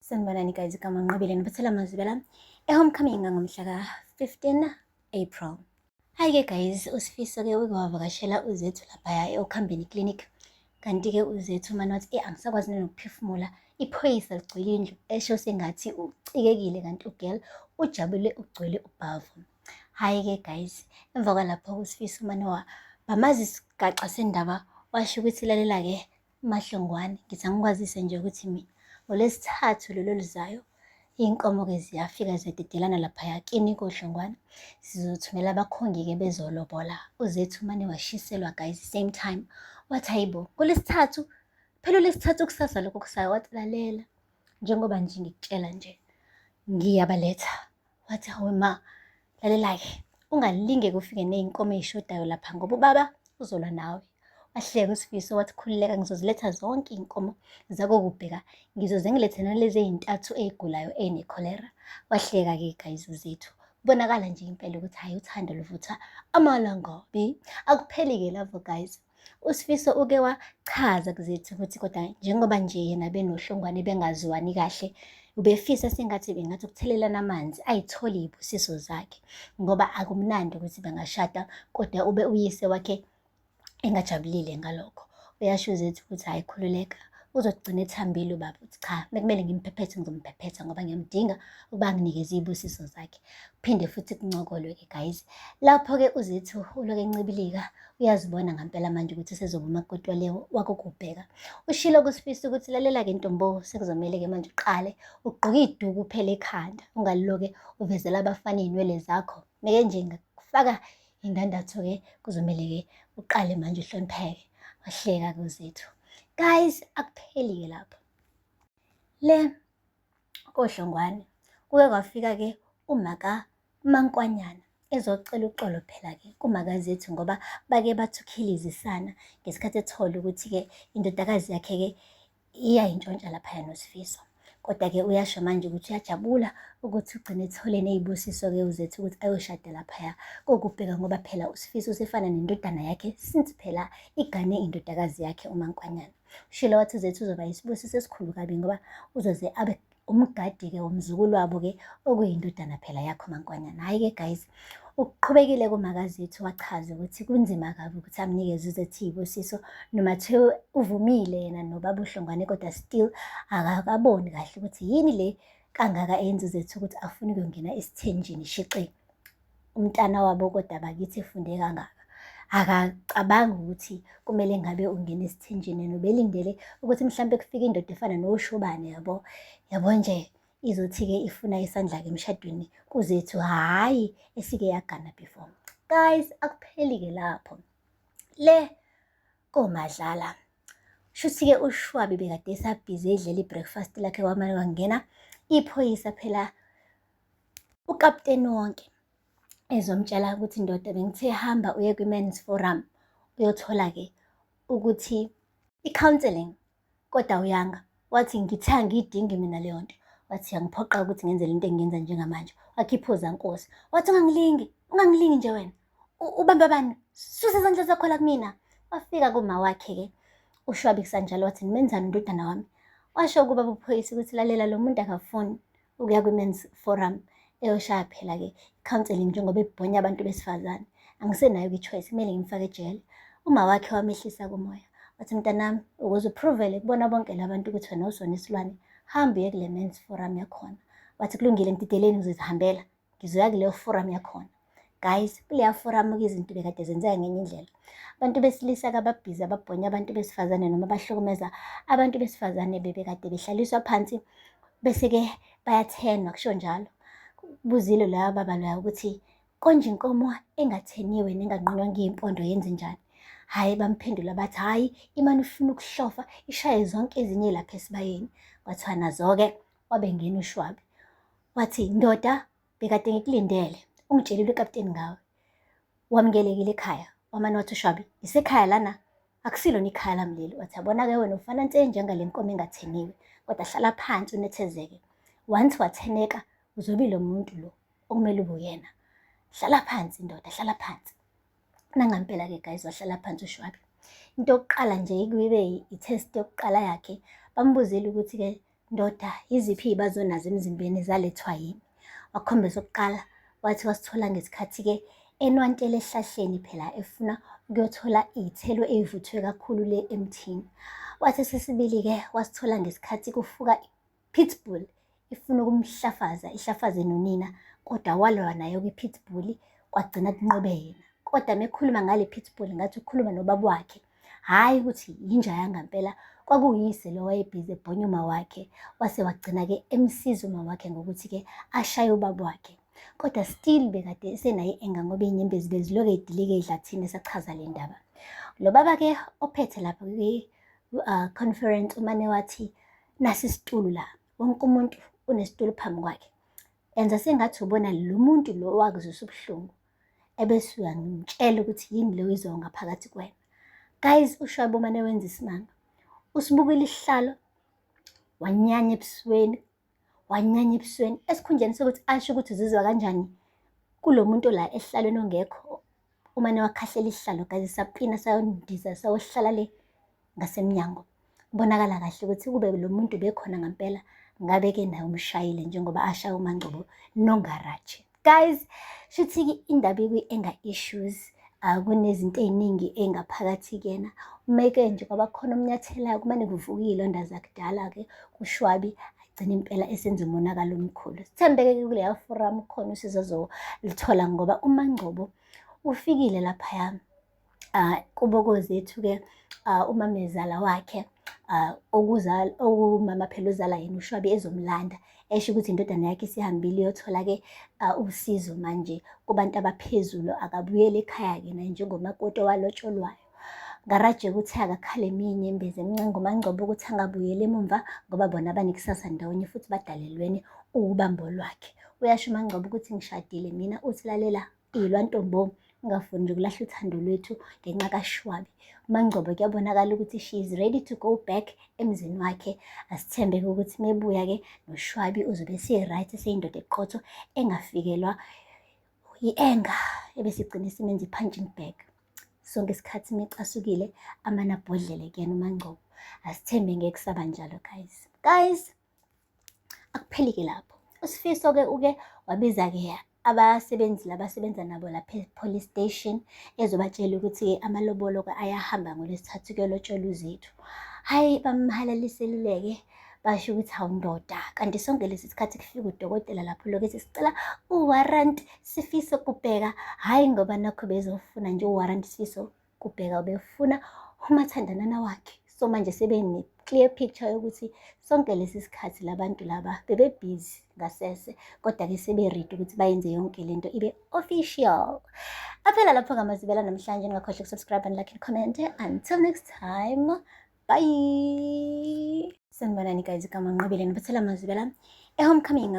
Sanibonani guys, igama Nqobile ngibathela amazwi la e-homecoming ngomhla ka-15 April. Hhayi-ke guys, uSifiso-ke uke wavakashela uZethu laphaya e-Okhambeni Clinic. Kanti-ke uZethu mane wathi, eh angisakwazi nanokuphefumula, iphoyisa ligcwele indlu, esho sengathi ucikekile kanti ugirl ujabule ugcwele ubhavu. Hhayi-ke guys, emva kwalapho uSifiso mane bamazi isigaxa sendaba, washo ukuthi lalela-ke Mahlongwane, ngithi angikwazise nje ukuthi mina ngoLwesithathu lolu oluzayo iy'nkomo-ke ziyafika ziyadedelana laphaya kini koHlongwane. Sizothumela abakhongi-ke bezolobola. UZethu umane washiselwa guys same time. Wathi hayibo, ngoLwesithathu? Phela uLwesithathu kusasa lokho kusayo. Wathi lalela, njengoba nje ngikutshela nje, ngiyabaletha. Wathi hawe ma, lalela-ke, ungalinge kufike ney'nkomo ey'shodayo lapha ngoba ubaba uzolwa nawe. Wahleka uSifiso wathi khululeka ngizoziletha zonke iy'nkomo zakokubheka, ngizoze ngilethe nalezi ey'ntathu ey'gulayo ey'nekholera. Wahleka-ke guys uZethu. Kubonakala nje impela ukuthi hhayi uthando luvutha amalangabi. Akupheli-ke lapho guys. USifiso uke wachaza kuZethu ukuthi kodwa njengoba nje yena benoHlongwane bengazwani kahle, ubefisa sengathi bengathi ukuthelelana amanzi ayithole iy'busiso zakhe ngoba akumnandi ukuthi bangashada kodwa ube uyise wakhe engajabulile ngalokho. Uyasho uZethu ukuthi hhayi khululeka, uzogcina ethambile ubaba uthi cha mekumele ngimphephethe ngizomphephetha ngoba ngiyamdinga ukuba anginikeze iy'busiso zakhe. Kuphinde futhi kuncokolwe-ke guys. Lapho-ke uZethu uloke encibilika uyazibona ngampela manje ukuthi usezoba umakoti waleyo wakokubheka. Ushilo kuSifiso ukuthi lalela-ke ntombo sekuzomele-ke manje uqale ugqoke iduku phela ekhanda ungaliloke uvezela abafana iy'nwele zakho. Meke nje ngakufaka indandatho-ke kuzomele-ke uqale manje uhlonipheke. Wahleka kuZethu. Guys, akupheli-ke lapho. Le koHlongwane kuke kwafika-ke umaka Mankwanyana ezocela uxolo phela-ke kumakaZethu ngoba bake bathukhilizisana ngesikhathi ethola ukuthi-ke indodakazi yakhe-ke iyayintshontsha laphaya noSifiso. Kodwa-ke uyasho manje ukuthi uyajabula ukuthi ugcine ethole ney'busiso-ke uZethu ukuthi ayoshada laphaya kokubheka ngoba phela uSifiso usefana nendodana yakhe since phela igane indodakazi yakhe uMankwanyana. Ushilo wathi uZethu uzoba yisibusiso esikhulu kabi ngoba uzoze abe umgadi-ke womzukulu wabo-ke okuyindodana phela yakho Mankwanyana. Hhayi-ke guys, uqhubekile kumakaZethu wachaza ukuthi kunzima kabi ukuthi amnikeze uZethu iy'busiso noma thiwe uvumile yena nobaba uHlongwane kodwa still akakaboni kahle ukuthi yini le kangaka eyenza uZethu ukuthi afune ukuyongena esithenjini shiqi umntana wabo kodwa bakithi efunde kangaka akacabangi ukuthi kumele ngabe ungena esithenjini nobelindele ukuthi mhlampe kufike indoda efana noshobane yabo yabo nje izothi-ke ifuna isandla-ke emshadweni kuzethu hhayi esike yagana before. Guys, akupheli-ke lapho. Le komadlala. Shuthi-ke uShwabi bekade esabhizi edlela i-breakfast lakhe kwamane kwangena iphoyisa phela ukapteni wonke ezomtshela ukuthi ndoda bengithe hamba uye kwi-men's forum uyothola-ke ukuthi i-counselling kodwa uyanga wathi ngithe angiyidingi mina leyo nto wathi yangiphoqa ukuthi ngenze lento engiyenza njengamanje wakhipha uzankosi wathi ungangilingi ungangilingi nje wena ubambe bani susa izandla zakho la kumina wafika kuma wakhe-ke ushwabi kusanjalo wathi nimenzani ndodana wami washo ukuba buphoyisa ukuthi lalela lo muntu akafuni ukuya kwi-men's forum eyoshaya phela-ke i-counselling njengoba ebhonya abantu besifazane angisenayo i-choice kumele ngimfake ejele uma wakhe wamehlisa kumoya wathi mntanami ukuze uprovele kubona bonke labantu ukuthi wena usona isilwane hamba uye kule men's forum yakhona wathi kulungile ngidideleni ngizozihambela ngizoya kuleyo forum yakhona guys kuleya forum-ke izinto bekade zenzeka ngenye indlela abantu besilisa kababhizi ababhonya abantu besifazane noma abahlukumeza abantu besifazane bebekade behlaliswa phansi bese-ke bayathenwa kusho njalo buzile loya baba loya ukuthi konje inkomo engatheniwe nenganqunywa ngiyimpondo yenze njani hhayi bamphendula bathi hhayi imane ufuna ukuhlofa ishaye zonke ezinye lapha esibayeni kwathiwa nazo-ke wabe ngena ushwabi wathi ndoda bekade ngikulindele ungitshelile ukapteni ngawe wamukelekile ekhaya wamane wathi ushwabi isekhaya lana akusilo ikhaya lami leli wathi yabona-ke wena ufana nse njengale nkomo engatheniwe kodwa hlala phansi unethezeke once watheneka uzobe lo muntu lo okumele ube uyena hlala phansi ndoda hlala phansi nangampela-ke guys wahlala phansi ushwabi into yokuqala nje kube i-test yokuqala yakhe bambuzile ukuthi-ke Ndoda, yiziphi iy'bazi onazo emzimbeni zalethwa yimi? Wakhomba esokuqala, wathi wasithola ngesikhathi-ke enwantela esihlahleni phela efuna ukuyothola iy'thelo ey'vuthwe kakhulu le emthini. Wathi esesibili-ke wasithola ngesikhathi kufuka i-pitbull ifuna ukumhlafaza, ihlafaze nonina, kodwa walwa nayo kwi-pitbull kwagcina kunqobe yena. Kodwa mekhuluma ngale pitbull ngathi ukhuluma nobaba wakhe. Hhayi ukuthi yinja yangampela, kwakuyise lo wayebhizi ebhonya umawakhe, wase wagcina-ke emsiza umawakhe ngokuthi-ke ashaye ubaba wakhe. Kodwa still bekade esenayo i-anger ngoba iy'nyembezi bezilokhu ey'dilika ey'dlathini esachaza le ndaba. Lo baba-ke ophethe lapha kwi-conference umane wathi nasi isitulo la, wonke umuntu unesitulo phambi kwakhe. Enza sengathi ubona lo muntu lo owakuzwisa ubuhlungu. Ebese uyangitshela ukuthi yini le oyizwayo ngaphakathi kuwena. Guys, uShwabe umane wenza isimanga. Usibukile isihlalo, wanyanya ebusweni, wanyanya ebusweni. Esikhundleni sokuthi asho ukuthi uzizwa kanjani kulo muntu la esihlalweni ongekho, umane wakhahlela isihlalo guys, sapina sayondiza sayohlala le ngasemnyango. Kubonakala kahle ukuthi kube lo muntu bekhona ngampela ngabe-ke naye umshayile njengoba ashaya uMangcobo noNgaraje. Guys, shuthi-ke indaba ikwi-anger issues, kunezinto ey'ningi ey'ngaphakathi kuyena. Uma-ke nje kwaba khona omnyathelayo kumane kuvuka iy'londa zakudala-ke kuShwabi agcine impela esenza umonakalo omkhulu. Sithembe-ke kuleya forum khona usizo azoluthola ngoba uMangcobo ufikile laphaya kubo kozethu-ke umamezala wakhe okuzala okumama phela uzala yena uShwabi ezomlanda esho ukuthi indodana yakhe isihambile iyothola-ke usizo manje kubantu abaphezulu akabuyele ekhaya-ke naye njengomakoti owalotsholwayo. Ngaraje ukuthi akakhale eminye inyembezi emncenga uMangcobo ukuthi angabuyeli emumva ngoba bona banekusasa ndawonye futhi badalelwene ubambo lwakhe. Uyasho uMangcobo ukuthi ngishadile mina uthi lalela ilwa ntombo ungafuni nje ukulahla uthando lwethu ngenxa kaShwabi. UMangcobo kuyabonakala ukuthi she is ready to go back emzini wakhe. Asithembe-ke ukuthi mebuya-ke noShwabi uzobe ese-right eseyindoda eqotho engafikelwa yi-anger ebese igcina isimenza i-punching bag. Sonke isikhathi mecasukile amane abhodlele kuyena uMangcobo. Asithembe ngeke kusaba njalo guys. Guys, akupheli-ke lapho. USifiso-ke uke wabiza-ke abasebenzi labasebenza nabo lapha e-police station ezobatshela ukuthi amalobolo-ke ayahamba ngoLwesithathu kuyolotsholwa uZethu. Hhayi, bamhalaliselile-ke basho ukuthi hawu ndoda, kanti sonke lesi sikhathi kufika udokotela lapho lokhu ethi sicela u-warrant Sifiso Kubheka. Hhayi ngoba nakho bezofuna nje u-warrant Sifiso Kubheka, ubefuna umathandanana wakhe. So manje sebene-clear picture yokuthi sonke lesi sikhathi labantu laba bebebhizi ngasese, kodwa-ke sebe-ready ukuthi bayenze yonke lento ibe official. Aphela lapho ngamazibela namhlanje, ningakhohlwa uku-subscribe and like and comment. Until next time, bye. Sanibonani guys, igama Nqobile ngibathela amazibela e-homecoming.